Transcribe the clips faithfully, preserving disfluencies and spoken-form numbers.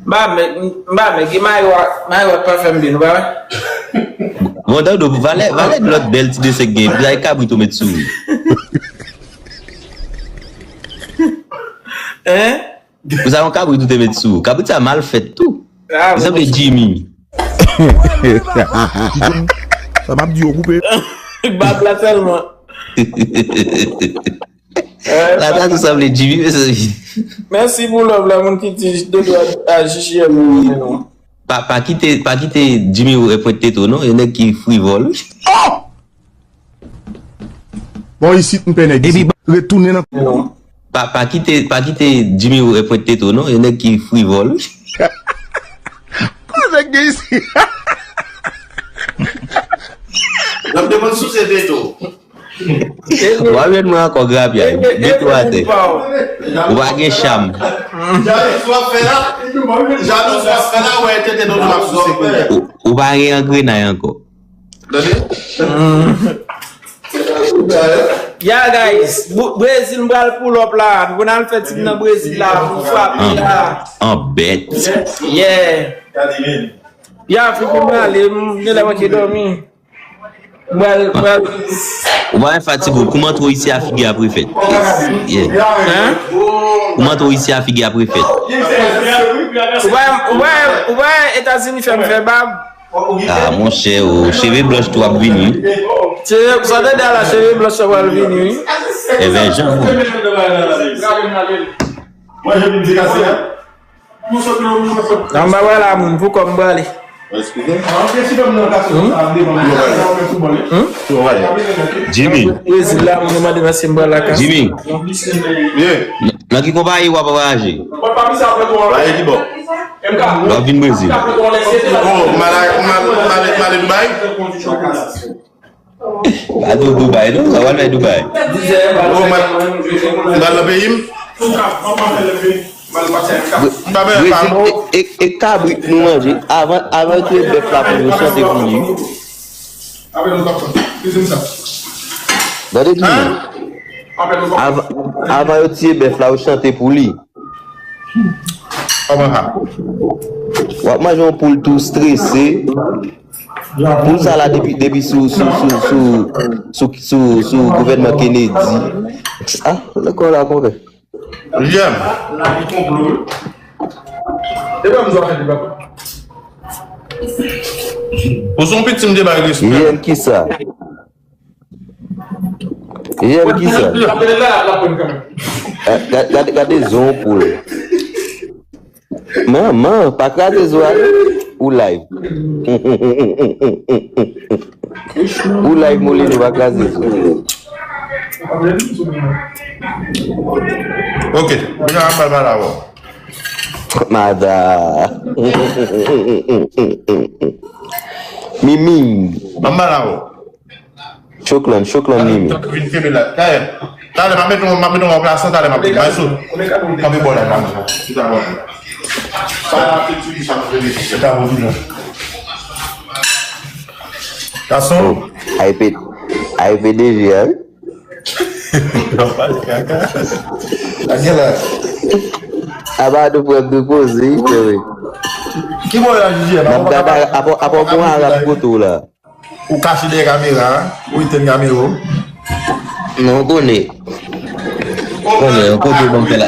M pa mèg, m pa mèg, e mayo a, mayo a pa fè m byen, ou pa wè? Bon, Dando, valè, valè lòt bèl ti desen k gen, epi sa e kabrit ou met sou. Hein? Ou sa yon kabrit ou te met sou. Kabrit sa mal fèt tou. Li sanble Jimmy. Sa m ap di yo koupe. Bab la sèlman. La ta tou sanble Jimmy, mezanmi. Mèsi pou love la, moun ki di dodo a J J M. Pa, pa kite, pa kite Jimmy pwente tete w non, e nèg ki frivòl wi. Bon, isit m pè nèg isit. Retounen nan. Pa, pa kite, pa kite Jimmy pwente tete w non, e nèg ki frivòl wi. Koze k gen isit? N ap demann sou se veto. W ap jwenn mwen ankò grapyay. Veto atè. Ou pa gen cham. Jalous w ap fè la, jalous w ap fè la, wè tete nou ap souse kounye a. Ou, ou pa gen angrenay ankò. Tande? Yeah guys, Bou- Brezil m pral pull up la. Nou konn al fè tim nan Brezil la pou frape la. An bèt. Yeah. Ya, figi m ale, m gen lè manke dòmi. M pral, m pral. Ou pa wè fatig ou, kouman twò isi a figi ap refèt. Yeah. Hein? Kouman twò isi a figi ap refèt. Ou pa, ou pa, ou pa Etazini fè m fè bab. Ah, monchè, o, cheve blanch tou ap vini. Cheve, sa te di a la, cheve blanch sa pral vini, wi. Enben, jan, bon. Mwen, je vin di kase, hein? Nan m pa pral a moun, pou kòm m prale. Jimmy, Brezil la, moun mande mwen si m pral lakay. Jimmy, Yeah. nan ki konpayi w ap vwayaje? Baye ki bò? W ap vin Brezil. Oh, mal a- mal- mal- mal Dubai? Pa di w Dubai non, sa w al fè Dubai. Oh, mal- mal nan peyi m? M pa bè pa. Brezil, e, e, e kabrit nou manje, avan, avan yo touye bèf la pou yo chante pou li. Gade ki avan, avan yo tiye bèf la, yo chante pou li. Kòman sa? W ap manje yon poul tou strese. Poul sa la depi, depi sou, sou, sou, sou, sou, sou, sou gouvènman Kennedy. Ah, lekòl la konpè. Jem. Ou se yon pitit m te bay respè. Jem kisa? Jem kisa? Gade, gade, gade zon poul. Manman, pa kraze zo a non. Ou live. Ou live, Molino, pa kraze zo. Ok, mwen ap pale avè w. Mada. Mimi. Mwen ap pale avè w. Choklan, choklan Mimi. Tank vin kenbe la. Talè, talè, m ap mete yon, m ap mete yon ranplasan, talè, m ap bay sou. Kanpe bò la, kanpe. Chita bò la. Sa la, se ti li, sa, m vini. Chita bò la. Gason. Ay P, ay P D G a, wi. Aba nou pran de poze, wi, frè, wi. Ki bò la, Jiji? N ap gade, apa, apa bon Arab kote w la. Ou kache dèyè kamera, ou etenn kamera w. Non, ou konnen. Konnen, yon kote yo ban m fè la,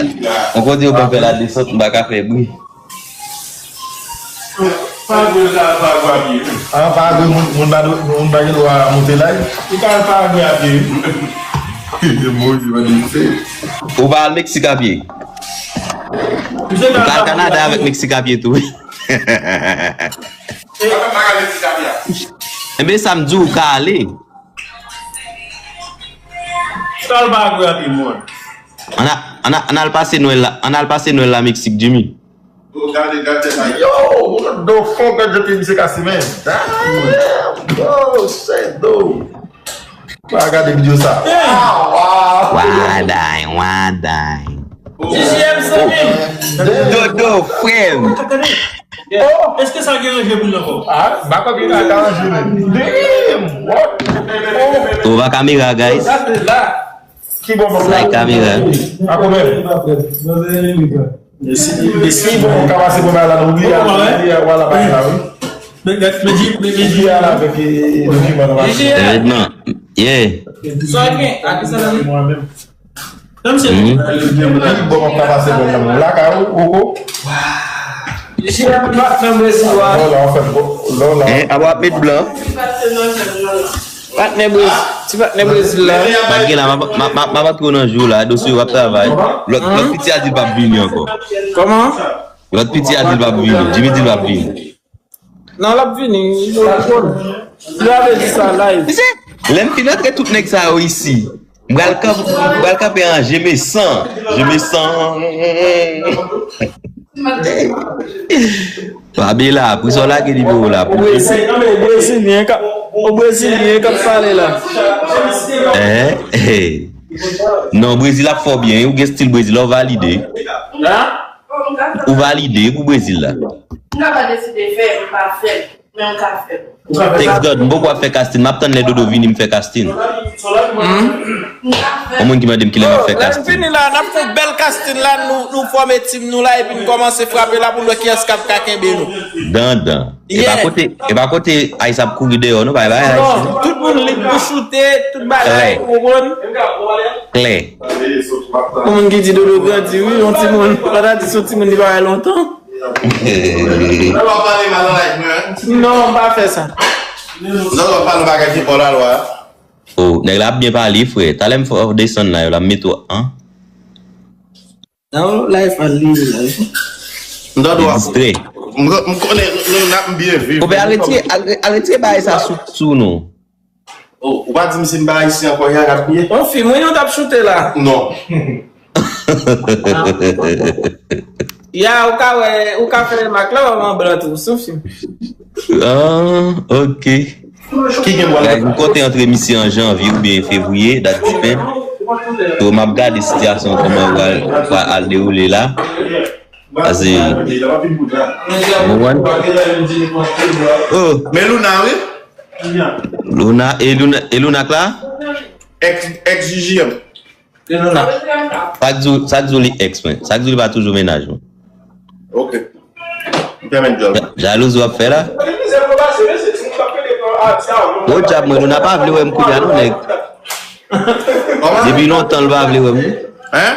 yon kote yo ban m fè la desant, m pa ka fè bri. Paragwe sa, Paragwe a pye. Ah, Paragwe, moun, moun pa dwe, moun pa gen dwa monte la. Ou ka al Paragwe a pye. Mwen di, mwen di, se. Ou pa al Meksik a pye. Ou ka al Kanada avèk Meksik a pye tou. Enben, sa m di w ka ale. Sa l pa vre api mòn. Ann a- ann a- ann al pase Nwèl la, ann al pase Nwèl la Meksik, Jimmy. Yo, do fon gad jan misye kase men. Damn, yo, se do. Pa gade videyo sa. Waday, waday. J J M zanmi m. Dodo, frè m. Èske sa gen ranje pou l ankò? Ah, baka byen ka ranje men. Damn, what? Ou pa kamera, guys. Gade la. Ki bon bon. Sa e kamera. A konbyen? Messi, Messi, bon, ka pase pou bagay la, nou bliye, bliye, wala bagay la, wi. Bliye al avèk, e, e, dokiman nou pa. Red man, yeah. Sa gen, a ki sa la? Mwen menm. Nan, misye. Bon, m ap ka pase bon nan lakay ou, ou, ou. Lò la, an fèt, lò la. Eh, ap met blan. Patnè Brezil, ti patnè Brezil la. Malgre la, m ap, m ap, m ap, m ap antre nan jou la, dosye w ap travay. Lòt, lòt piti a di l p ap vini ankò. Kòman? Lòt piti a di l p ap vini. Jimmy di l p ap vini. Non, l ap vini. Li konnen. Li ap di sa live. Lè m fin antre tout nèg sa yo isi. M pral kanp-, m pral kanpe an je me san. Je me san. Fabiola, pou sa w lage nimewo la. O Brezil, non, men o Brezilyen k ap, o Brezilyen k ap pale la. Eh, eh. Non, Brezil ap fè w byen, ou gen stil Brezil la, ou valide. Hein? Ou valide pou Brezil la. M ka pa deside fè, m pa fè, men m ka fè. Tex God, m poko ap fè casting, m ap tann lè Dodo vini, m fè casting. Yon moun ki mande m kilè m ap fè casting. Lè n vini la, n ap fè yon bèl casting la, nou, nou fòme team nou la, epi n kòmanse frape la pou n wè kiyès k ap ka kenbe nou. Dandan. E pa kote, e pa kote Ice ap kouri deyò, non, pa, pa Ice. Non, tout moun lib pou choute, tout bagay, ou konprann? Klè. Yon moun ki di Dodo grandi, wi, yon timoun. Ou ta di se yon timoun li pa wè lontan. Non, w ap pale mal nan live mwen. Non, w pa fè sa. Non, w ap pale bagay ki pa lalwa. Oh, nèg la ap byen pale, frè. Talè m fè w desann la, yo la m mete w an. Nan live pa li la. M tande w ap distrè. M, m konnen nou n ap byen viv. Konpè, al retire, al, al retire bagay sa sou, sou nou. Oh, ou pa di m si m pa ayisyen ankò, ya, rap byen. Yon fim, wi, nou t ap choute la. Non. Ya, ou ka wè, ou ka fè remak la, w ap an blan tou, sou fim. Ah, ok. Ki gen bwal? Guys, m konte antre misye an janvye oubyen fevriye, dat dipen. So, m ap gade sitiyasyon kòman pral, pral al dewoule la. Pase, ou konprann? Oh, men Luna, wi. Luna, e Luna, e Luna k la? Ex, ex J J M. Sa k di w, sa k di w li ex mwen? Sa k di w li pa toujou mennaj mwen? Ok. M fèmen djòl. Ja-, jalouzi w ap fè la? Gwo djab mwen, Luna pa vle wè m kounye a non, nèg. Depi lontan l pa vle wè m. Hein?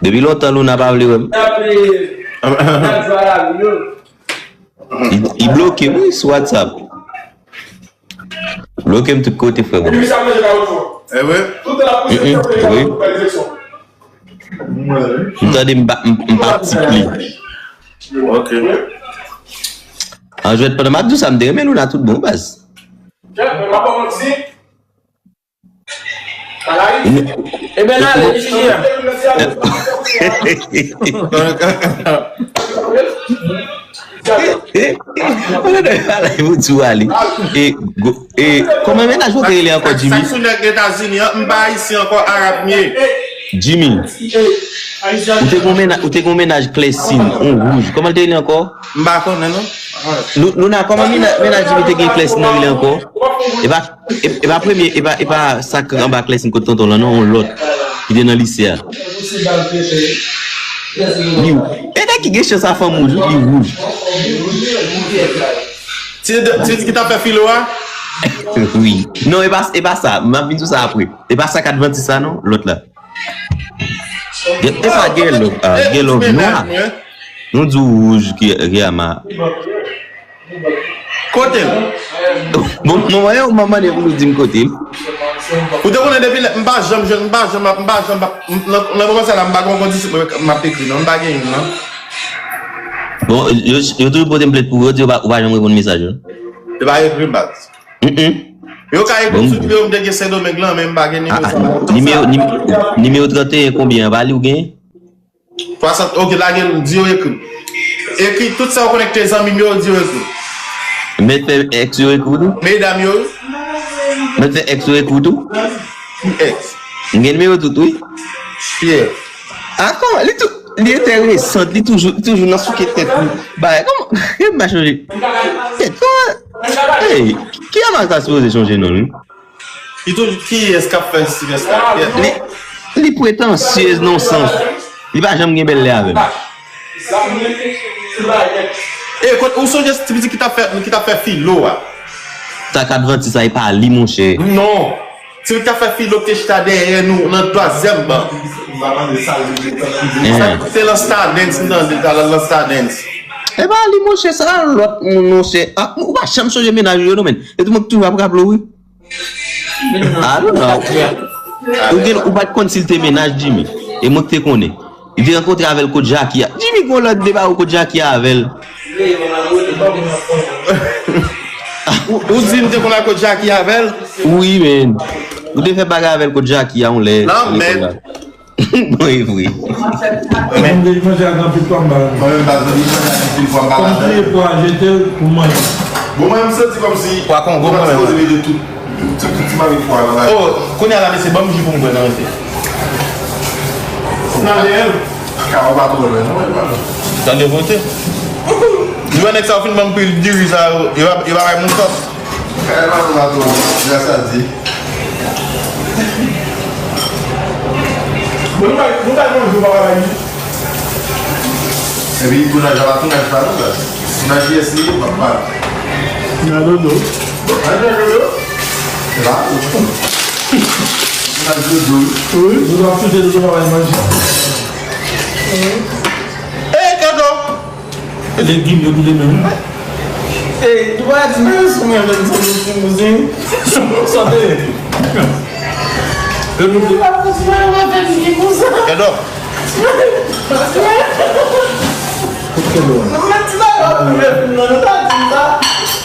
Depi lontan Luna pa vle wè m. Li, li bloke m, wi, sou WhatsApp. Bloke m tout kote, frè mwen. Eh wi? Mm, mm, wi. M tande m pa, m, m pa tip li. Ok. An jwèt, pandan m ap di w sa, m te renmen Luna tout bon, baz. Ebyen, n ale, J J M. Mwen gen bagay pou di w ale. E, go-, e, kòman mennaj ou te rele ankò, Jimmy? Sa sou nèg Etazini an, m pa ayisyen ankò, arab m ye. Jimmy, ou te gon mennaj, ou te gon mennaj klèsin, on wouj. Kòman l te rele ankò? M pa konnen, non. Lou-, Luna, kòman mennaj, mennaj Jimmy te gen klèsin nan rele ankò? E pa E, e pa premye, e pa, e pa sa k anba klèsin kot tonton lan, non, yon lòt ki te nan lise a. Li, e nèg ki gen chans a fanm wouj, wi, li wouj. Ti, ti ki t ap fè filo a? Wi. Non, e pa, e pa sa. M ap vin sou sa apre. E pa sa k advantis sa, non, lòt la. Gen, e pa gen lòv, ah, gen lòv nwa. Nou di w wouj ki, ki ama. Kote l? Bon, manman yo, manman yo pou nou di m kote l. Ou te konnen depi lè, m pa janm jwenn, m pa janm, m pa janm, m pa, m, nan, nan moman sa la, m pa gen yon kondisyon pou m ap ekri, non, m pa gen youn, non. Bon, yo, yo toujou pote m plent pou ou, yo di yo pa, ou pa janm reponn mesaj yo. Yo pa ekri m, baz. Mm, mm. Yo ka ekri m sou nimewo m te gen Sendomeng lan, men m pa gen nimewo sa la. Ah, ah, nimewo, nim-, nimewo trannteyen konbyen an, pa li ou gen? Swasant, ok, lage l, di yo ekri. Ekri tout sa w konnen ki te zanmi m yo, di yo ekri. Mèt fè ex yo ekri w tou? Medam yo. Mèt fè ex yo ekri w tou? Ki ex? M gen nimewo tout, wi. Ki ex? Ah, kòman? Li tou, li enteresan, li toujou, li toujou nan souke tèt li. Bagay, kòman? M pa chanje. Tèt, kòman? Hey, ki ama sa sipoze chanje non li? Ki tou, kiyès k ap fè Sylvester? Li, li pretansyez nan yon sans. Li pa janm gen bèl lè avè m. E kot, ou sonje ti pitit ki t ap fè, ki t ap fè filo a? Sa k advantis la, e pa li, monchè. Non. Ti pitit k ap fè filo ki te chita dèyè nou nan twazyèm ban. Sa te lan Stardens, m tande, ta lan Stardens. E pa li, monchè, sa lòt moun, monchè. Ah, ou pa janm sonje mennaj ou yo, non, men. E tou mwen ki toujou ap raple w, wi. I don't know. Ou gen, ou pa t konn si l te mennaj Jimmy. E mwen ki te konnen. Li te rankontre avè l kot Jackie a. Jimmy gon lòt deba ou kot Jackie a avè l. Ou, ou di m te konn al kot Jackie avè l? Wi, men. Ou te fè bagay avè l kot Jackie a, yon lè. Nan men. Bon, e vre. Mwen te manje ak anpil pwa, m pa. Mwen menm pa zanmi manje ak anpil pwa, m pa. Kòm kriye pwa, jete l pou manje. Bon, mwen menm santi kòmsi pwa Kongo, mwen menm. Sipoze mete tout, tout, tout ti mari pwa nan bagay. Oh, kounye a la, mesye, ban m ji pou m bwè nan rete. Nan dèyè l. Ka ou pa twò lwen, non, e pa non. Tande kote. Li wè nèg sa yo fin ban m pil diri sa yo, yo pa, yo pa bay moun kòb. Kay pa nou la tou, gras a Dye. Bon, nou bay, nou bay manje, ou pa bay li. Epi tounaj la, tounaj pa nou, baz. Tounaj yès li, papa. Nan dodo. Nan dodo? Se pa tou. Tounaj dodo. Wi, dodo ap souse, dodo pa bay manje. Ey, Kado! Legim yo tou de menm. Ey, tou pa di men sou mwen menm, sanble ti mouzin. Sante. Tou pa di men mwen fè ti konsa. Kado. Ti men. Kot Kado a? Nou met ti bagay pou leve fim nan, nou ta di sa.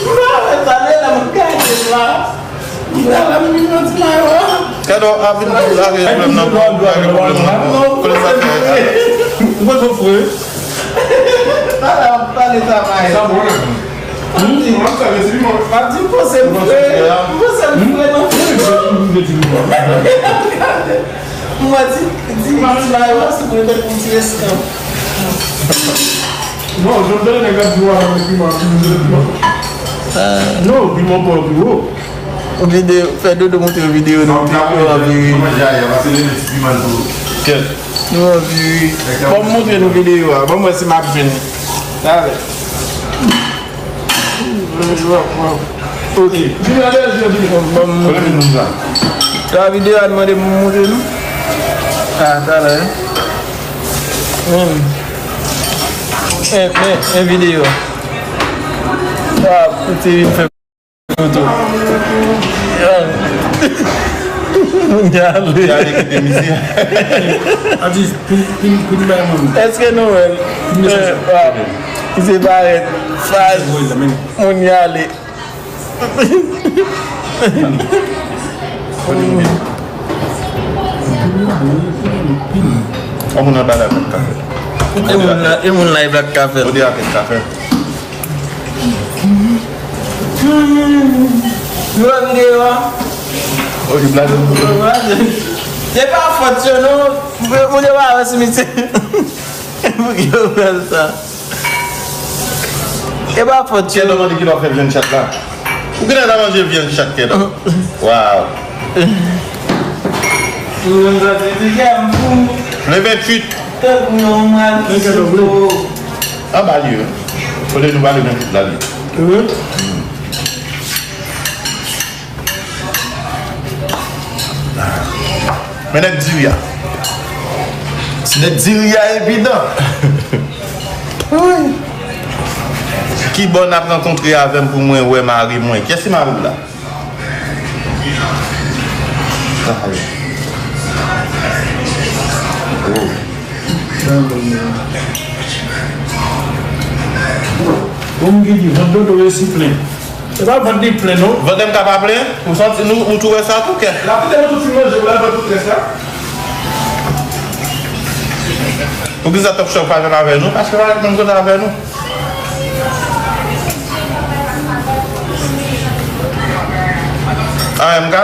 Nou pa fè sa, lè la mwen kache la. Kado ap vin lage pwoblèm nan pou, lage pwoblèm nan pou. Konnen sa fè. Ou pa twò fre. Pale, pale travay. Sa bon, la. Hmm? Mwen sa vle di mwen. Pa di m panse m fre. M panse m fre nan fim. Mwen di, di, di bagay la, si mwen te pou ti restan. Non, jan m tande nèg la di w a, mete piman, piman, mete piman. Non, piman pa pi wo. Videyo, fè Dodo montre w videyo nou te pran viri. Kèt. Nou an viri. Ban m montre nou videyo a. Ban m wè si m ap jwenn. Talè. Ok. Ban m montre. La videyo a mande m montre nou. Ah, talè. Hmm. E, e, e videyo. Ah, pou ti vin fè Moun y ale. Y ale kite mizè. Atis, pou, pou, pou n bay moun. Èske nou wè l? Misye parèt faz moun y ale. Yon moun nan bagay pèt kafe. E moun nan, e moun nan e pèt kafe. Ode a pèt kafe. Nou wè videyo a? Oye, blaze m. Se pa fòt yo, non. Moun yo pa wè simitye. Pou ki yo fè sa? E pa fòt yo. Kèdò mande kilè w fè vyann chat la. Ou genlè ta manje vyann chat, Kèdò. Waw. Le venntuit. Anba li, wi. Kote nou pale nan tout la li. Men nèg diri a. Si nèg diri a evidan. Woy. Kibò n ap rankontre avè m pou mwen wè mari mwen? Kiyès ki mari w la? Bon, m ki di, vant Dodo resi plen. Se pa vant li plen, non. Vant M K pa plen? Ou santi, nou, ou tou wè sa tou, kè? L ap kite nou tout fin manje, ou la vant tout rès la. Poukisa Top Chef pa jwenn avè nou? Paske pa ret menm kote avè nou. A M K?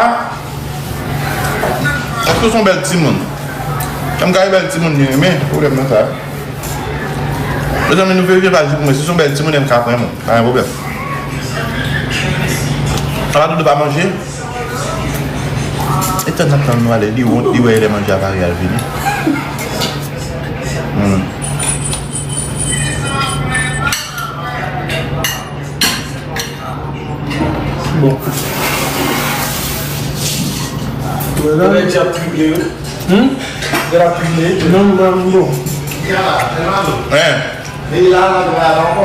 Èske w se yon bèl timoun? M K e bèl timoun li renmen, pwoblèm nan sa. Mezanmi, nou verifye paj li pou mwen. Si se yon bèl timoun, M K pran mwen. Pa gen pwoblèm. Ala Dodo pa manje. E tann n ap tann nou ale, li wont, li wè lè manje a pare al vini. Hmm. Bon. Wè la. Lè di ap triple, wi. Hmm? Lè ap triple. Non, m pa bon. Hein? Li la, la, la, la, ankò.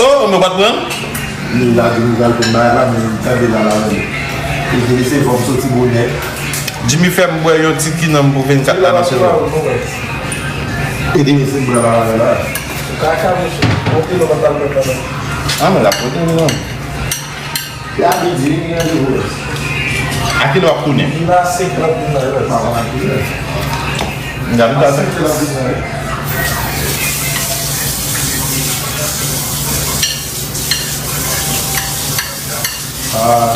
Oh, mwen pa t pran. Li la, di nou pral pran bagay la, men tande la, la, men. Li te lese fò m soti bonè. Jimmy fè m bwè yon ti kinan m pou vennkat la nan sou. Ede mesye m pran bagay la. Kaka, mesye. Monte nou pa t al pran kanmenm. Ah, men l ap monte, non. Li ap vin di, li gen de vre. A kilè w ap tounen? Li la senkant minit la, wi. Pa konn a kilè. Li ap vin a senkant minit la, wi. Ah.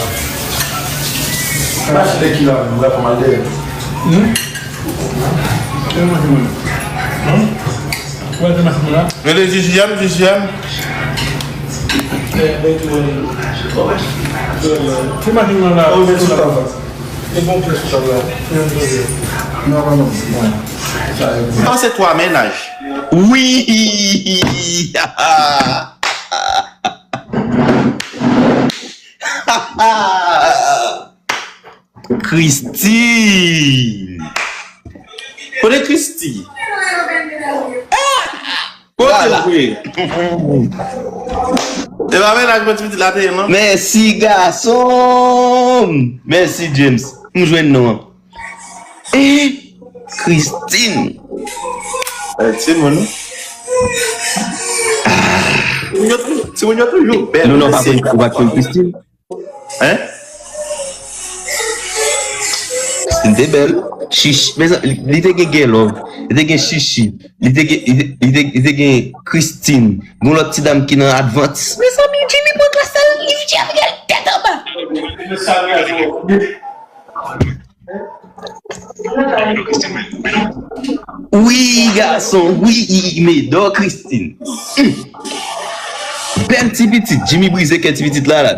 Mache de kilè menm, brèf, mal de. Hmm? Kilè mache mwen? Hmm? Kilè mache mwen la? Rele J J M, J J M. Ki mache mwen la? Oh, men sou tab la. E bon pyès sou tab la. Non, non, non. Sa e bon. Sa se twa mennaj. Wi! Christine. Kote Christine? Kote vre? E pa mennaj mwen ti pitit la te ye, non? Mèsi, gason m. Mèsi, James. M jwenn non an. Eh, Christine. Eh, timoun. Timoun yo toujou, timoun yo toujou bèl. Non, non, pa konn, ou pa konn Christine? Hein? Christine te bèl. Chichi. Mezanmi, li te gen Gelove. Li te gen Chichi. Li te gen, li te, li te, li te gen Christine. Gon lòt ti dam ki nan Advance. Mezanmi, Jimmy pran klas la, li fè l tèt anba. Wi, gason, wi, Medor Christine. Hmm. Bèl ti pitit, Jimmy brize kè ti pitit la, la.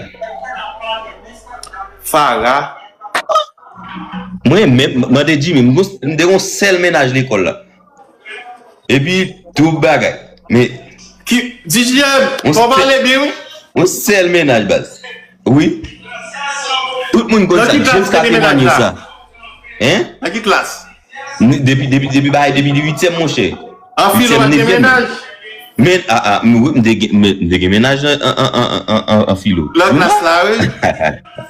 Farah. Mwen menm, mande Jimmy, m gon- m te gon sèl mennaj lekòl la. Epi, tout bagay. Men, Ki, D J M, yon fò sè- pale byen, wi. Yon sèl mennaj, baz. Wi. Tout moun konn sa. Nan ki klas James ou te gen mennaj la? Hein? Nan ki klas? Ni- Depi, depi, depi, bay, depi li uityèm, monchè. An filo pa t gen mennaj? Men, a, a, m, wi, m te gen, men, m te gen mennaj an, an, an filo. Lòt klas la, wi.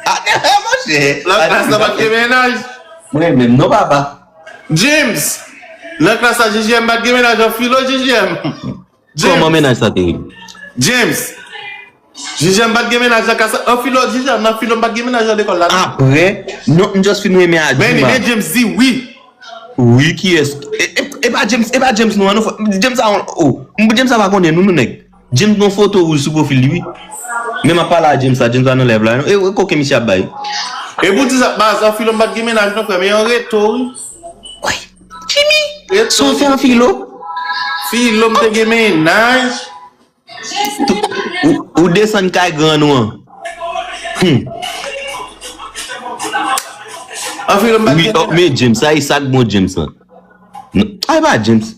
A, monchè. Lòt klas la pa t gen mennaj? Mwen menm, non, papa. James, nan klas la, J J M pa t gen mennaj an filo, J J M. James. Kòman mennaj sa te ye? James. J J M pa t gen mennaj nan klas la. An filo, J J M, nan filo, m pa t gen mennaj nan lekòl la, non. Apre, non, m just fin renmen a Dima. Men, men James di wi. Wi, kiyès? E, e, e pa James, e pa James, non, non, James a, oh, James a pa konnen nou, nou nèg. James gon foto wouj sou pwofil li, wi. Men m ap pale a James la, James pa nan live la, non. E, e koken misye ap bay. E pou di sa, baz, an filo, m pa t gen mennaj, non, frè, men yon reto, wi. Woy, Jimmy, sa w fè an filo? Filo, m te gen mennaj. Ou, ou desann kay grann ou an. Hmm. An filo, m pa t gen mennaj. Wi, oh, men James, sa e sa k bon James lan. Non, a, e pa James.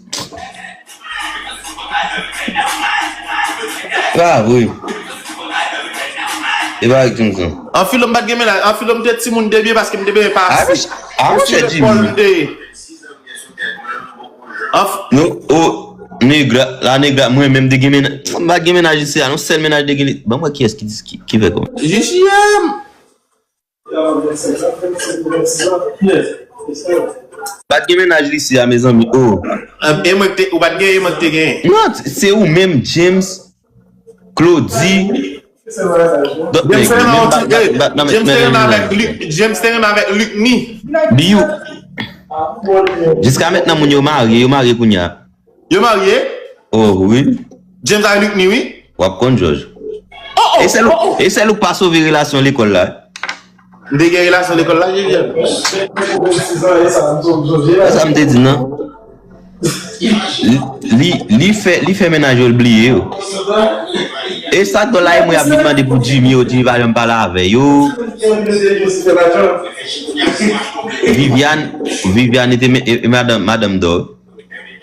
Pa vre. E pa James, non. An filo, m pa t gen mennaj. An filo, m te timoun te byen paske m te byen pase. A, monchè, a, monchè, Jimmy. An f- Non, oh, negra, la negra, mwen menm te gen mennaj, m pa t gen mennaj isi a, non, sèl mennaj te gen li. Ban m wè kiyès ki, ki, ki fè kòman. J J M. Pa t gen mennaj li isi a, mezanmi. Oh. E mwen te, ou pa t gen, e mwen te gen. Non, se ou menm, James, Claudy. James te renmen avèk Luc, James te renmen avèk Luc ni. Biyou. Jiska mentnan, moun yo marye, yo marye kounye a. Yo marye? Oh, wi. James avèk Luc ni, wi. W ap konn, Jòj. Oh, oh, e sèl ou, oh, oh. E sèl ou k pa sove relasyon lekòl la. M te gen relasyon lekòl la, J J M. Sa m te di, non? Li, li, li fè, li fè mennaj yo, l bliye yo. E sa k dò la, e mwen ap vin mande pou Jimmy yo, Jimmy pa janm pale avè yo. Viviane, Viviane te men- e, e madanm, madanm dò.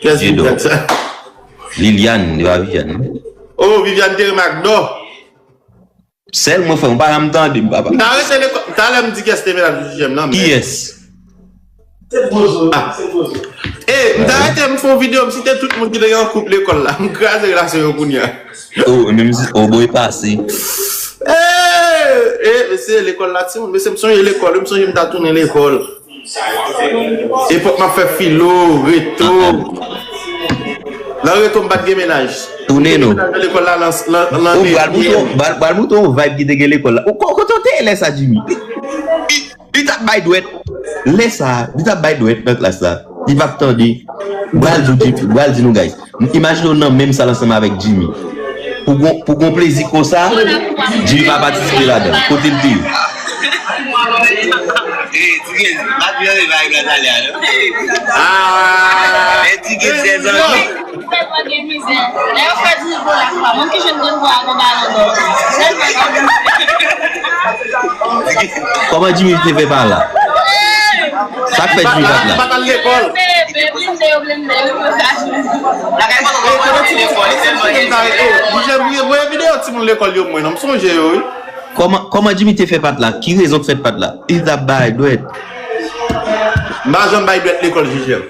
Kiyès Viviane sa? Liliane, li pa Viviane, non? Oh, Viviane te renmen ak dò. Sèl mwen, frè, m pa janm tande m, papa. M ta rete lekòl. Talè m di kiyès te mennaj Jijèm nan, men. Kiyès? Ah. E, m ta rete m fè yon videyo, m site tout moun ki te gen yon koup lekòl la. M kraze relasyon yo kounye a. Oh, menm si, oh, boy, pase. E, e, mesye, lekòl la, timoun. Mesye, m sonje lekòl, m sonje m ta tounen lekòl. Epòk m ap fè filo, reto. Nan reto, m pa t gen mennaj. Tounen non. Mennaj nan lekòl la, nan, nan, nan. Oh, pral moute, pral, pral moute yon vibe ki te gen lekòl la. Ou ko-, kote w te ye lè sa, Jimmy? Li, li, li t ap bay dwèt. Lè sa, li t ap bay dwèt nan klas la. Li p ap tande. Pral di, pral di nou, guys. Imajine w nan menm sal ansanm avèk Jimmy. Pou gon, pou gon plezi konsa, Jimmy pa patisipe ladan. Kote l te ye? Hey, Tigez, pa t vle antre bagay la talè a, non? Ah! Men Tigez, sèzan. Fè twa gen mizè. Lè yo fè di Nicolas pa, moun ki jwenn grenn bwa a gon balon dò. Lè l fè di Kòman Jimmy te fè pa la? Sa k fè Jimmy pa t la? Li pa t al lekòl. Blende, yo blende, yo blende. Jijèm, voye videyo timoun lekòl yo mwen non, m sonje yo, wi. Kòman, kòman Jimmy te fè pa t la? Ki rezon k fè l pa t la? Li t ap bay dwèt. M pa janm bay dwèt lekòl, Jijèm.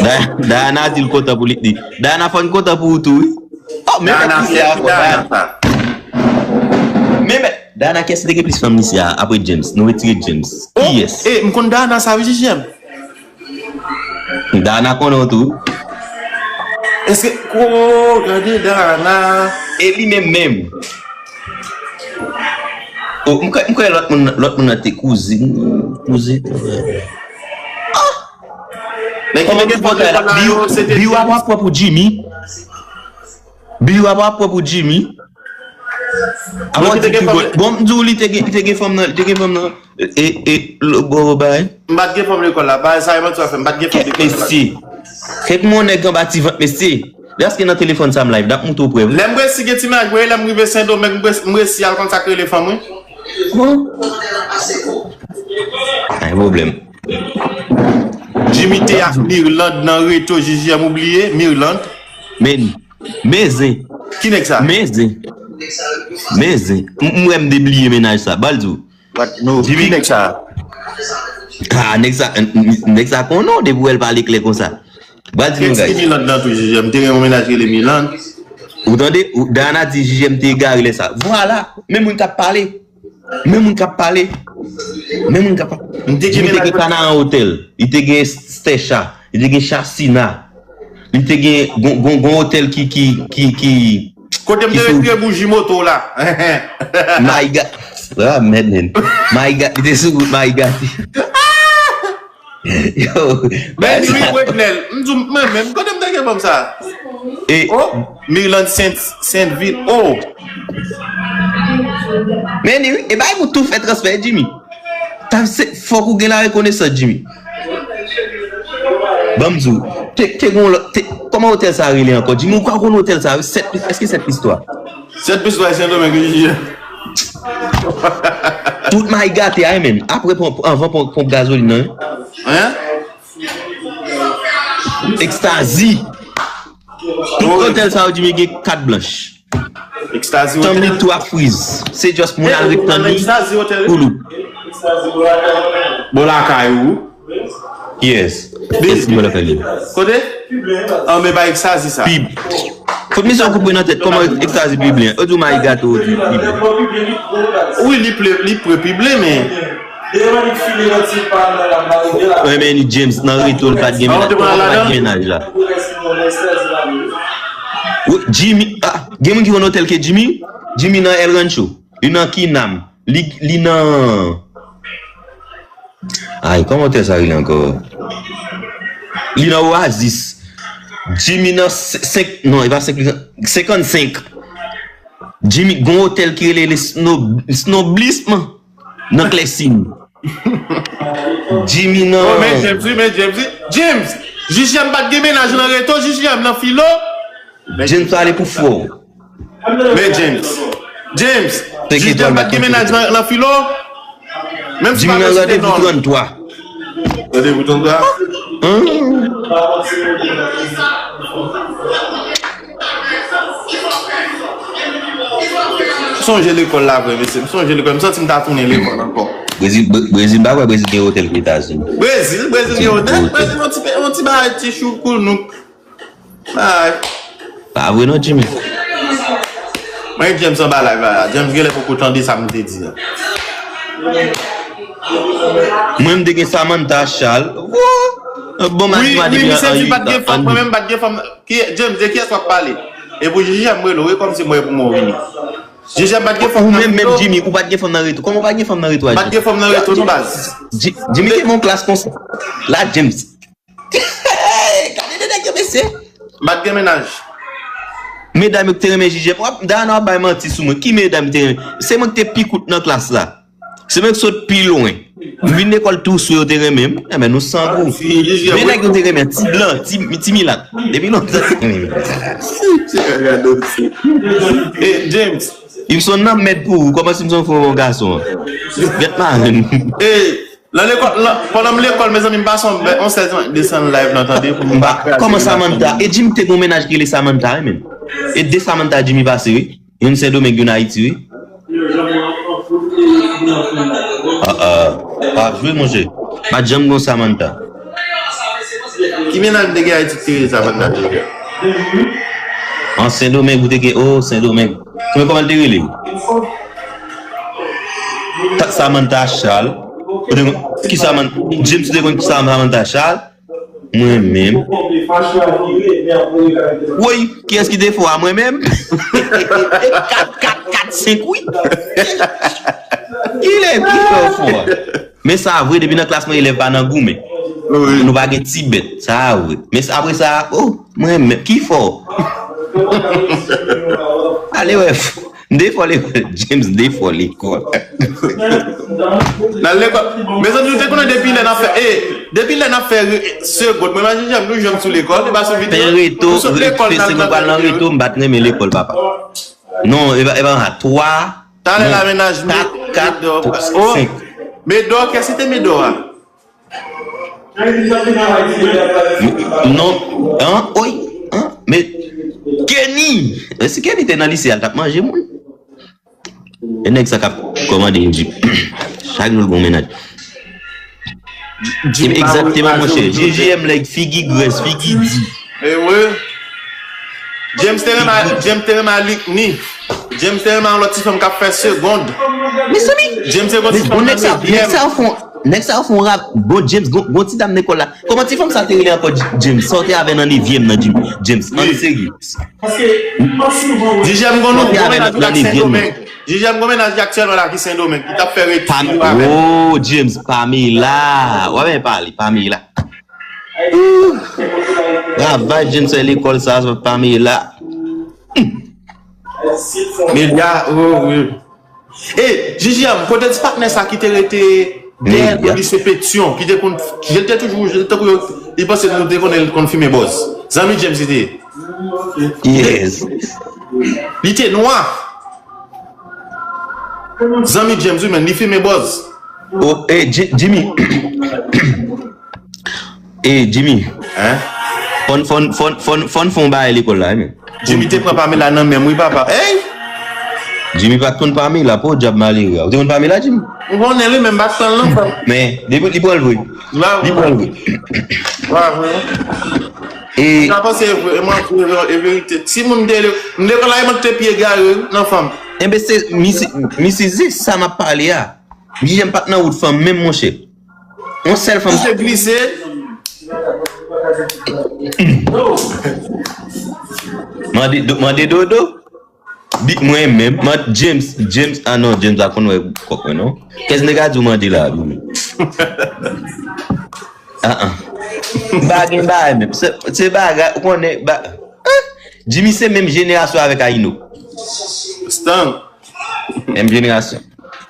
Da-, Dayana di l kontan pou li, li. Dayana fò n kontan pou ou tou, wi. Oh, men mèt misye a fò, Dayana. Men mèt, Dayana, kiyès ki te gen plis fanm misye a, apre James? Nou retire James. Kiyès? E, m konn Dayana sa, wi, Jijèm. Dayana konnen w tou. Èske, oh, gade Dayana. E li menm menm. Oh, m kwè, m kwè lòt moun, lòt moun nan te kouzin, kouzin. Ah! Kòman pou pòtay la? Biwa pa pran pou Jimmy. Biwa pa pran pou Jimmy. Bon, m di w, li te gen, li te gen fanm nan, li te gen fanm nan. E, e, lo, bo, bo, bay. M pa t gen fanm lekòl la, bay, sa e manti w ap fè, m pa t gen fanm lekòl la. Kèt mesye. Kèt mon nèg anba ti vant mesye. Deske nan telefòn sa m live, n ap montre w prèv. Lè m resi gen ti mennaj, mwen, lè m rive Sendomeng, m resi, m resi al konn sa k rele fanm, wi. Bon. Pa gen pwoblèm. Jimmy te ak Mirlande nan reto, Jijèm, ou bliye Mirlande? Men, men zen. Ki nèg sa? Men zen. Men zen. M, m wè m debliye mennaj sa. Ba l di w. What? No. Jimmy. Ki nèg sa? Ah, nèg sa, n-, n-, nèg sa konnen w depi w wè l pale klè konsa. Ba l di nou, guys. Eski Mirlande nan tou, Jijèm? M te gen yon mennaj ki rele Mirlande. Ou tande? Ou, Dayana di Jijèm te egare lè sa. Vwala. Men moun k ap pale. Men moun k ap pale. Men moun k ap pale. M te gen Jimmy te gen Kanaran Hotel. Li te gen Stecha. Li te gen Chasina. Li te gen gon, gon, gon otèl ki, ki, ki, ki, kote m te retire bouji moto w la. Mayigat. Ah, mèd, men. Mayigat, li te sou wout Mayigat. Yo, men wi, Wednel. M di w, mwen menm, kote m te gen fanm sa? E, oh, Mirlande Sent, Sentvil. Oh. Men wi, e bay pou tou fè transfè, Jimmy. Ta se, fòk ou gen la rekonesans, Jimmy. Ban m di w, te, te gon lòt, te, kòman otèl sa rele ankò? Jimmy, ou ka konn otèl sa, sèt plis, èske sèt plis twa? Sèt plis twa, Sendomeng, wi. Tout may gate a, men. Apre, ponp, anvan ponp, ponp gazolin nan, wi. Hein? Ekstazi. Tout otèl sa yo di men gen kat blanch. Ekstazi tanm li tou ap friz. Se just moun al ret tann li pou lout. Bò lakay ou. Yes. Yes, bò lakay li. Kote? An men pa ekstazi sa. Pib. Fout misye yon kout pwen nan tèt. Kòman ekstazi pib li an? Ou di w mayi gato, ou di pib. Wi, li ple, li pre pib li, men. Renmen ni James nan reto, li pa t gen mennaj. Kòman w pa t gen mennaj la? Wi, Jimmy, ah, gen moun ki konn otèl ke Jimmy? Jimmy nan El Rancho. Li nan Kinam. Li, li nan, ay, kòman otèl sa rele ankò? Li nan Oasis. Jimmy nan se-, senk, non, e pa senk, senkannsenk. Jimmy, gon otèl ki rele le Snob-, Snoblism. Nan Klèsin. Jimmy nan. Oh, men James, wi, men James, wi. James! Jijèm pa t gen mennaj nan reto, Jijèm nan filo. James pale pou fò. Men James. James! Jijèm pa t gen mennaj nan, nan filo. Menm si pa randevou trannntwa. Randevou trannntwa? Hum. sonje lekòl la vre, mesye. M sonje lekòl. M santi m ta tounen lekòl ankò. Brezil, Bre- Brezil, m pa kwè Brezil gen otèl ki Etazini. Brezil, Brezil gen otèl. Brezil, yon ti, pe- yon ti bagay ti chou koul nou. Bagay. Pa vre non, Jimmy. Mwen, James anba live la. James genlè poko tande sa m te di a. Mwen, m te gen Samantha Charles. Woo! Bon, madi, Wi, madi, wi, byen, misye di an- pa t gen fanm, an- mwen menm pa t gen fanm. Ki, James, de kiyès w ap pale? E pou Jijè m rele w, e kòmsi mwen pou mwen vini. Jijè m pa t gen fanm Ou nan menm, menm reto. Jimmy, ou pa t gen fanm nan reto. Kòman ou pa t gen fanm nan reto a, Pa t gen fanm nan reto, non, baz. Ji- Jimmy te gen yon klas konsa. La, James. Gade de nèg yo, mesye. M pa t gen mennaj. Medam yo ki te renmen Jijè. W ap, Dayana w ap bay manti sou mwen. Ki medam ki te renmen? Se mwen ki te pi kout nan klas la. Se mwen ki sot pi lwen. M vin lekòl tou sou yo te renmen m. Enben, nou san gou. Si Jijè, Men nèg yo te renmen, ti blan, ti, ti milat. Depi lontan. E, James. Li m son nan mèd pou ou. Kòman si m son fò yon gason an? Gèt marenn. E, nan lekòl, nan, pandan m lekòl, mezanmi, m pase yon, yon sèz an desann live nan, tande, pou m pa kraze Kòman relasyon Samantha? nou. E Jimmy te gon mennaj ki rele Samantha, wi, men. E de Samantha Jimmy pase, wi. Youn Sendomeng, youn Ayiti, wi. Ah, ah. Pa jwe, monchè. Pa janm gon Samantha. Ki mennaj m te gen Ayiti ki te rele Samantha? An Sendomeng, ou te gen, oh, Sendomeng. Kòman, kòman l te rele? Ta- Samantha Charles. Ou te konn ki Samantha? James, ou te konn ki Samantha Charles? Mwen menm. Woy, kiyès ki te fò a? Mwen menm? Kat, kat, kat, senk, wi. Kilè, kilè w fò a? Men sa vre, depi nan klas mwen, elèv pa nan goumen. Nou pa gen ti bèt. Sa vre. Men sa, apre sa, oh, mwen menm, ki fò? Ale wè, m te fò lekòl, James, m te fò lekòl. Nan lekòl. Mezanmi, nou te konnen depi lè n ap fè, e, depi lè n ap fè re- segond. Mwen imajine James, nou jwenn sou lekòl, e pa sou videyo. Pen reto, Nou sot lekòl, fè n al segond pral nan nan reto, m pa t renmen lekòl, papa. Non, e pa, e pa sa. Twa, Talè la, mennaj, kat, kat, oh, senk. Medò, kiyès ki te Medò a? Non, an, oy, an, men, Kenny, e si Kenny te nan lise, al t ap manje moun. E nèg sa k ap kòmande yon jip. Chak jou l gon mennaj. Egzakteman, monchè. J J M, like, figi grès, figi di. E wi. James te renmen, James te renmen a Likni. James te renmen a lòt ti fanm k ap fè segond. Mezanmi, James se gon ti fanm bon, nan nèg sa, nèg nevyèm. Sa fon, nèg sa fon rap. Bon, James, gon, gon ti dam lekòl la. Kòman ti fanm sa te rele ankò, James? Sa w te avè nan nevyèm nan, James? James, an serye. Jijè m gon nou, gon mennaj ak Sendomeng. Jijè m gon mennaj aktyèlman la ki Sendomeng, ki t ap fè retou avè m. Oh, James, Pamela. W ap pale, Pamela. Travay James fè lekòl sa, sa Pamela. Milya, oh, wi. E, Jijè m, kote ti patnè sa ki te rete dèyè nan lise Petyon, ki te konn, ki te toujou, tankou yo, li panse nou te konnen l konn fimen bòz. Zanmi James li te ye. Yes. Li te nwa. Zanmi James, wi, men li fimen bòz. Oh, hey, Jimmy. Hey, Jimmy. Hein? Fòn, fòn, fòn, fòn, fòn fè yon bagay lekòl la, men. Jimmy te pran Pamela nan men m, wi, papa. Hey! Jimmy pa t konn Pamela, po dyab malere. Ou te konn Pamela, Jimmy? M konnen li, men m pa t konn l non, frè m. Men, depi li pran l vre. Li pran l vre. Wa vre. E sa panse e vre, e mwen vre, e verite. Si moun te, m te konn la, e mwen te pi egare, wi, nan fanm. Enben, se, misi, misi, se sa m ap pale a. Jijè m pa t nan wout fanm menm, monchè. Yon sèl fanm. Glise, glise. Mande, do- mande dodo. Bi- Mwen menm, man- James, James, ah non, James a konn wè kòk mwen non. Kès nèg a di w mande la, wi. Ah, ah. M pa gen bagay menm. Se, se bagay, ou konnen, ba, ah, Jimmy se menm jenerasyon avèk Aino. Stan. Menm jenerasyon.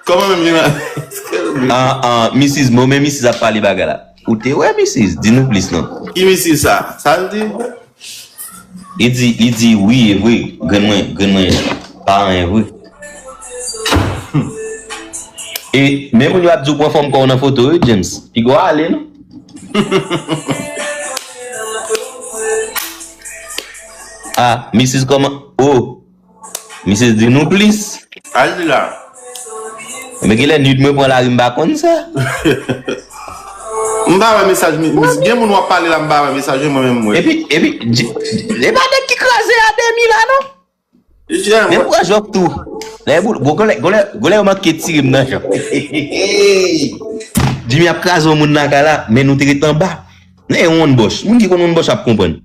Kòman menm jenerasyon? Ah, ah, misis, mwen men misis ap pale bagay la. Ou te wè misis? Di nou plis non. Ki misis sa? Sa l di? Li di, li di wi, e vre. Grenn mwen, grenn mwen pa anyen vre. E menm moun yo ap di w pran fòm kò w nan foto, wi, James. Piga w ale, non? Ah, misis kòman? Oh, misis di nou plis. Al di la. Men genlè nude mwen pran lari, m pa konn sa. M pa wè mesaj, mi- mi- gen moun w ap pale la, m pa wè mesaj, mwen menm, mwen. Epi, epi, di- e pa nèg ki kraze a demi la, non? Jè, Men mwen. pran jòf tou. Lè boul, gon lè, gon lè, gon lè yo manke tire m nan jòf. Jimmy ap kraze yon moun nan kay la, men nou te ret anba. Nan yon wonn bòch. Moun ki konn wonn bòch ap konprann.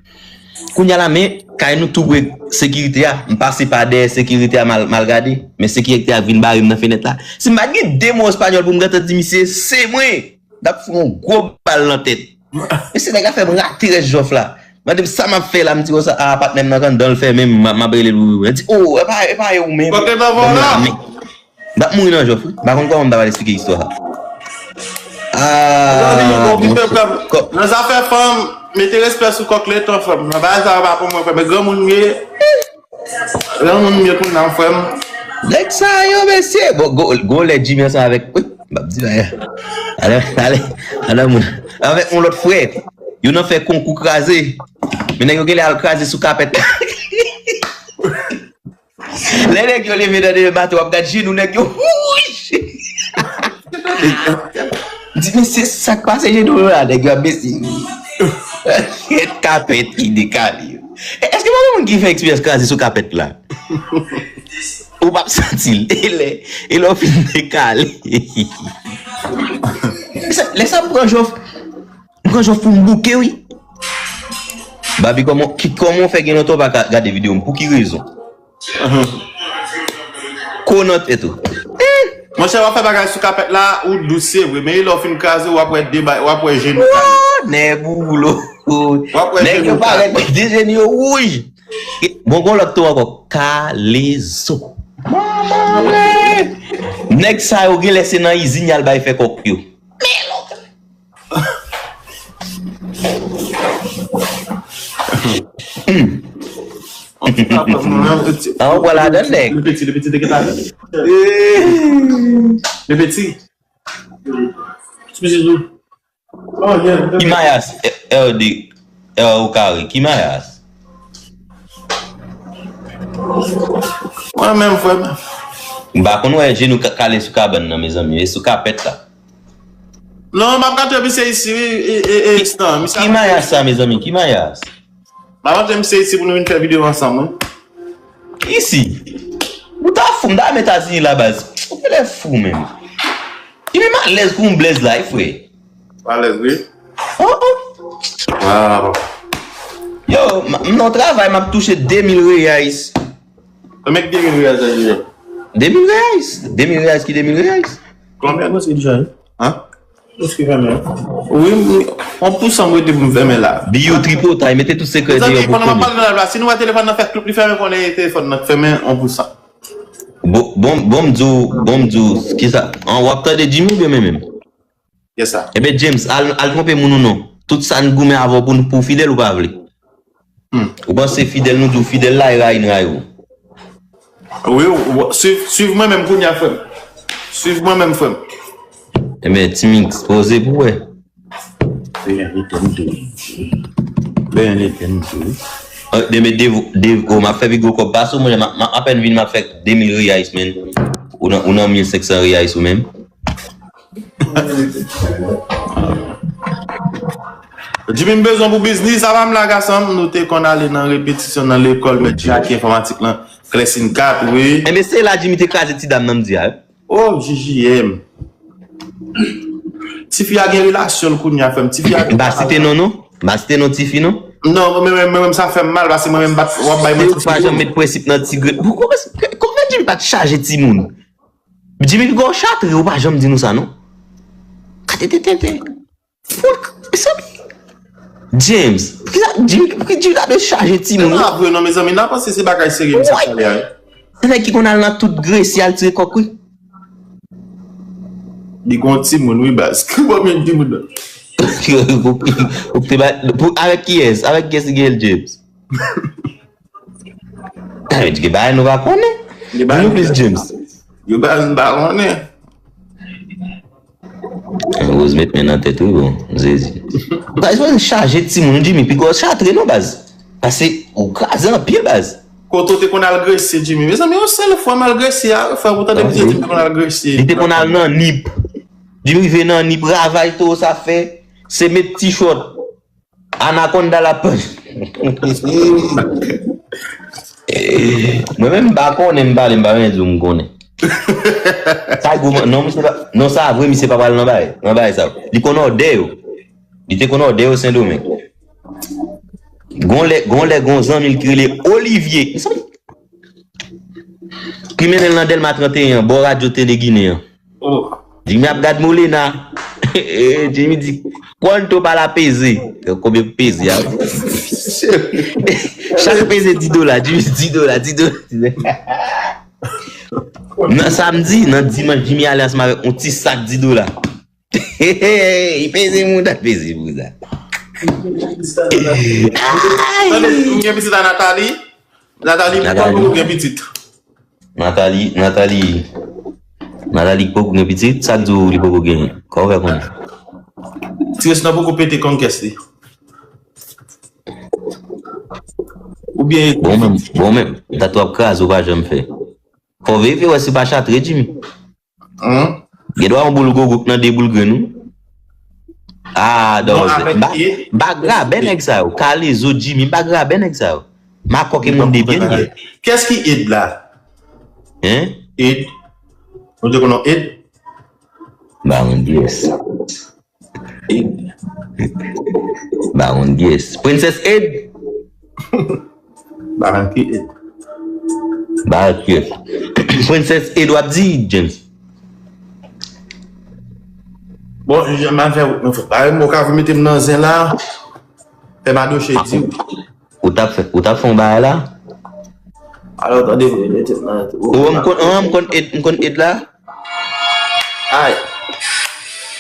Kounye a la, men, kay nou tou pre sekirite a. M pase pa dèyè sekirite a, mal, mal gade. Men sekirite a vin bare m nan fenèt la. Si m pa t gen de mo espanyòl pou m gentan di misye, se mwen. N ap fout yon gwo bal nan tèt. Mesye, nèg la fè m rate rès jòf la. Mande m sa m ap fè la, m di konsa, a, patnè m nan anndan l fèmen m, m ap, m ap rele l wi, wi. Li di, o, e pa, e pa e ou menm. Kote nan vòlò? M ap mouri nan jòf, wi. M pa konn kòman m ta pral eksplike istwa sa. Ah, Nan zafè fanm, mete respè sou kòk letan, frè m. Nan bagay sa yo pa pou mwen, frè m. Men granmoun m ye. Granmoun m ye kounye a, frè m. Nèg sa yo, mesye. Bon, go, go lè Jimmy ansanm avèk, wi, m ap di bagay. Ale, ale, ale, moun. Avèk yon lòt frè. Yo nan fè konkou kraze. Men nèg yo genlè al kraze sou kapèt. Lè nèg yo leve nan demen maten, w ap gad jenou nèg yo wouj. M di, mesye, sa k pase jenou yo la? Nèg yo ap bese. Kèt kapèt ki dekale. E, èske pa gen moun ki fè eksperyans kraze sou kapèt la? Ou p ap santi l. E lè, e lè w fin dekale. Lè sa, lè sa m pran jòf. M pran jòf pou m bouke, wi. Babi, kòman, ki, kòman w fè gen lontan w pa ka gade videyo m? Pou ki rezon? Ko nan tèt ou. Monchè, w ap fè bagay sou kapèt la, ou dous, se vre. Men lè w fin kraze, w ap wè de bay, w ap wè jenou kale. Woo, nèg ou lo. W ap wè jenou kale. Nèg yo parèt, de jenou yo wouj. Bon, gon lòt tou ankò. Kalezo. Manman mwen. Nèg sa yo genlè se nan izin y al bay fè kòk yo. Men lontan. An, ou pran ladan l, nèg. Le petit, le petit te gentan ale. Le petit. Ki mayas, R D, R O kare, ki mayas? Mwen menm, frè m. M pa konn wè jenou ka- kale sou kabann nan, mezanmi. E sou kapèt la. Non, m ap gade misye isi, wi, e, e, e, Stan, misye Ki ap mayas sa, mezanmi? Ki mayas? M ap montre misye isi pou nou vin fè videyo ansanm, wi. Isi? Ou ta fou, m ta menm Etazini la, baz. Ou genlè fou, menm. Li menm alèz kou yon blèz la, wi, frè. Alèz, wi. Oh, oh. Wow. Yo, m m nan travay, m ap touche de mil reais. Konbyen ki de mil reais la, Junior? De mil reais. De mil reais ki de mil reais. Konbyen? Mwen se deja, wi. Hein? Mwen se fèmen. Wi, m- yon pousan mwen te pou m fèmen la. Biyo tripotay, mete tout sekrè deyò pou konnen. Mezanmi, pandan m ap pale nan live la, si nou wè telefòn nan fè kloup, li fèmen, konnen telefòn nan fèmen, yon pousan. Bon, bon, bon, m di w, bon, m di w, kisa? An, w ap tande Jimmy oubyen mwen menm? Yes, sir. Ebyen, James, al, al twonpe moun ou non. Tout sa n goumen avè w pou, pou w fidèl ou pa vle. Hmm. Ou panse fidèl, nou di w fidèl la, e rayi n rayi w. Wi, w- w- swiv, swiv mwen menm kounye a, frè m. Swiv mwen menm, frè m. Ebyen, Timix, poze pou w wè. Byen, li te m tou. Byen, li te m tou. Demen, dev, dev, oh, m ap fè pi gwo kòb pase w, mwen, m ap- m ap apèn vin, m ap fè de mil reais, men. Ou nan, ou nan mil senk san reais ou menm. Jimmy, m bezwen pou biznis, sa pa m la, gason m. Nou te konn ale nan repetisyon nan lekòl, mèt Jackie enfòmatik lan, Klèsin kat, wi. Enben, se la Jimmy te kraze ti dam nan, m di a, wi. Oh, J J M. Tifi a gen relasyon l kounye a, frè m. Tifi a gen... M pa site non, non. M pa site non tifi, non. Non, mwen menm, mwen menm, sa fè m mal, paske mwen menm, m pa t- w ap bay manti sou moun. Se ou pa janm met prensip nan ti grenn. Pou kòman, kòman Jimmy pa t chaje timoun? Jimmy pi gwo chatre, ou pa janm di nou sa, non? Ka te te te te. Pou l k- mezanmi. James, poukisa Jimmy, poukisa Jimmy ta dwe chaje timoun? Se pa vre non, mezanmi, n a panse se bagay serye misye ap pale a, wi. Se nèg ki konn al nan tout Gresi al tire kòk, wi. Li gon timoun, wi, baz. Ki konbyen timoun nan? Ou te ba- pou- avèk kiyès? Avèk kiyès li gen l, James? Sa vle di gen bagay nou pa konnen. Gen bagay nou plis, James. Gen bagay nou pa konnen. Rose met men nan tèt, wi, bon, Jezi. Baz, mwen chaje timoun, Jimmy, pi gwo chatre non, baz. Paske ou kraze anpil, baz. Kote w te konn al grese, Jimmy? Mezanmi, yon sèl fwa m al grese a, frè, pou tande misye di m te konn al grese. Li te konn al nan nip. Jimmy rive nan nip, ravaj towo sa fè, se met ti chòt. Anakonda la panch. Mwen menm m pa konnen, m pale, m pa vin di w m konnen. Sa gwo, non, misye pa, non, sa vre, misye pa pral nan bagay, nan bagay sa. Li konn òdè yo. Li te konn òdè yo Sendomeng. Gon lè, gon lè, gon zanmi l ki rele Olivier. Ki mennen l nan Dèlma trannteyen an, bò radyo Tele Ginen an. Oh. Jimmy ap gad Molena. Jimmy di, "Quanto para peze?" Konbyen pou peze a? Chak peze dis dola, Jimmy, dis dola, dis dola. Nan samdi, nan dimanch, Jimmy ale ansanm avèk yon ti sak dis dola. Li peze moun, ta peze pou sa. Tande, ou gen pitit a Nathalie? Nathalie, Nathalie. Poko gen pitit. Nathalie, Nathalie, Nathalie poko gen pitit, sa k di w li poko gen? Kòman w fè konnen? Ti res nan poko pete kònkès li. Oubyen. Bon menm, bon menm. Dat w ap kraze, w pa janm fè. Fò w verifye wè si pa chatre, Jimmy. Hum? Gen dwa yon boul gogo k nan de boul grenn ou. Ah, non, dòzè. M pa, m pa grabe nèg sa yo. Kalezo, Jimmy, m pa grabe nèg sa yo. Makòk e moun de byen ye. Kès ki Ed la? Hein? Ed. Ou te konnen Ed? Baron D S. Ed. Baron D S. Princess Ed. Baron ki Ed? Baron ki Ed. Princess Ed w ap di, James. Bon, jan m al fè wout mwen, frè. Pare m, ou ka mete m nan zen la. Fè madoche di. Ou t ap fè, ou t ap fè yon bagay la? Alò, tande, mete m nan. Ou, m konn, an, m konn Ed, m konn Ed la? Ay.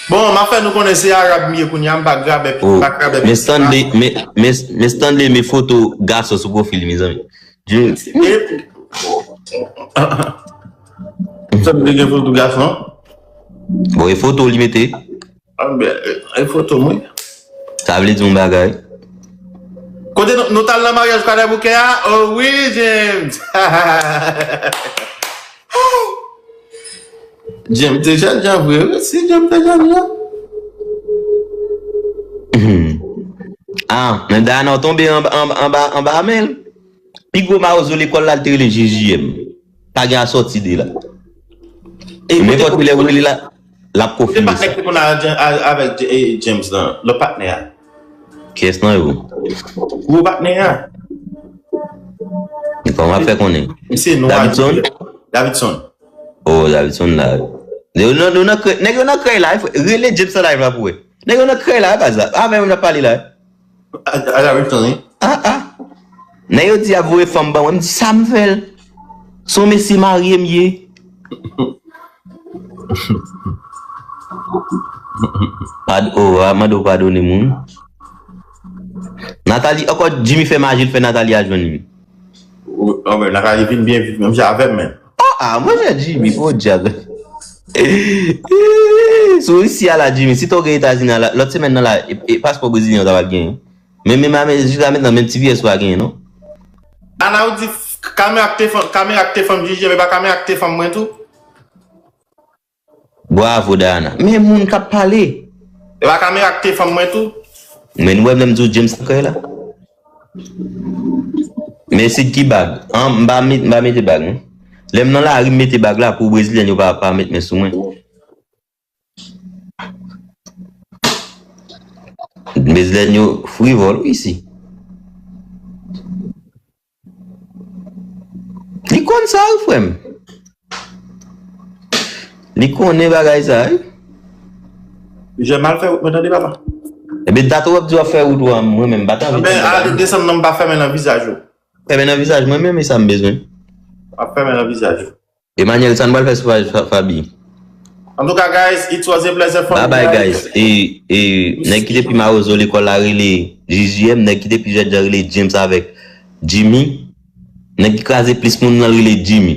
Bon, m ap fè nou konnen se Arab m ye kounye a, m pa grabè, m pa grabè. Men Stanley, men, men, men Stanley, men foto gason sou pwofil, mezanmi. Stanley gen foto gason? Bon, e foto li mete? Ah, ben, e foto mwen. Sa vle di yon bagay. Kote nou, nou t al nan maryaj Kwadèboukè a? Oh wi, James. James te jènjan vre, wi. Si James te jènjan. Ah, men Dana w tonbe anba, anba, anba, anba men l. Pi gwo mawozo lekòl la, l te rele J J M. Pa gen asòti de la. E nenpòt kilè ou rele la, l ap konfime sa. Se patnè ki te konn avèk James lan, lòt patnè a. Kiyès nan yo? Gwo patnè a. Kòman w ap fè konnen? Misye nwa. Davidson? Davidson. Oh, Davidson la. Yo nan, yo nan krèy, nèg yo nan krèy la, rele James nan live la pou wè. Nèg yo nan krèy la, baz la. Avè m ap pale la. A, a, a, wi. Ah, ah. Nèg yo di y ap voye fanm ban mwen, m di sa m fè l. Se yon mesye marye m ye. Pad-, oh, a mande w padone moun. Nathalie, ankò Jimmy fè maji, l fè Nathalie al jwenn li. Anben, Nathalie vin byen vit, menm jan avè m, men. Ah, ah, monchè Jimmy, podyab. Sou isi a la, Jimmy, si to gen Etazini a la, lòt semèn nan la, e, e paspò brezilyen ou ta pral genyen. Men, men, men, jiska mentnan, menm ti pyès ou pa genyen, non. Ana, ou di kamera k te fanm, kamera k te fanm J J, men pa kamera k te fanm mwen tou? Bravo, Dana. Men moun k ap pale. E pa kamera k te fanm mwen tou? Men nou wè m lè m di w James nan kay la. Men Sid ki bag. An, m pa met, m pa mete bag, non. Lè m nan lari, m mete bag la pou Brezilyèn yo pa, pa met men sou mwen. Brezilyèn yo frivòl, wi, isi. Li konn sa, wi, frè m. Li konnen bagay sa, wi. Jè mal fè wout mwen, tande, papa. Ebyen, dat w ap di w ap fè wout ou a, mwen menm, m pa t anvi tande bagay. Anben, ale desann nan, m pa fèmen nan vizaj ou. Fèmen nan vizaj mwen menm, e sa m bezwen. M ap fèmen nan vizaj ou. Emmanuel, sa n pral fè sou paj Fa-, Fabi? Antouka, guys, it was a pleasure for me, guys. Bye bye, guys. E, e, nèg ki te pi mawozo lekòl la rele J J M, nèg ki te pi jènjan rele James avèk Jimmy. Nèg ki kraze plis moun nan rele Jimmy.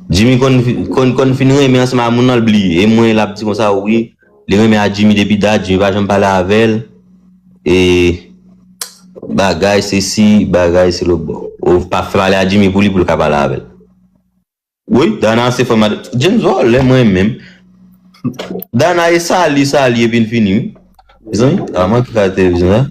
Jimmy konn, konn, konn fin renmen ansanm a moun nan, l bliye. E mwen, l ap di konsa, wi, li renmen a Jimmy depi dat, Jimmy pa janm pale avè l. E Bagay se si, bagay se lòtbò. Ou pa fè pale a Jimmy pou li, pou l ka pale avè l. Wi, Dana se fanm a James vòlè mwen menm. Dana e sali, sali epi n fini wi. Mezanmi, a mwen ki ka televizyon la.